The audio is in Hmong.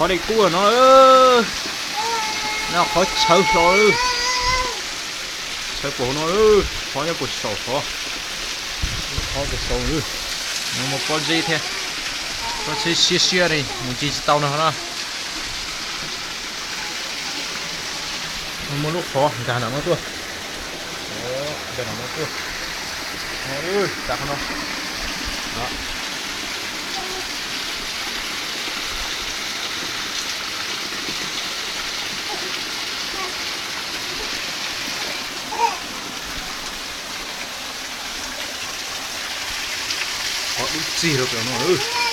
Qhov dej kub no, no qhov tshawv hlo, tshawv puas no, qhov nyob puas saum hov, qhov puas saum, no muaj pob zeb thiab, pob zeb siab siab li mus ncig tsis tau no na. Muaj lub qhov nkag nram no tuaj, nkag nram no tuaj, tas qhov no. Qhov dub txig rau pem no.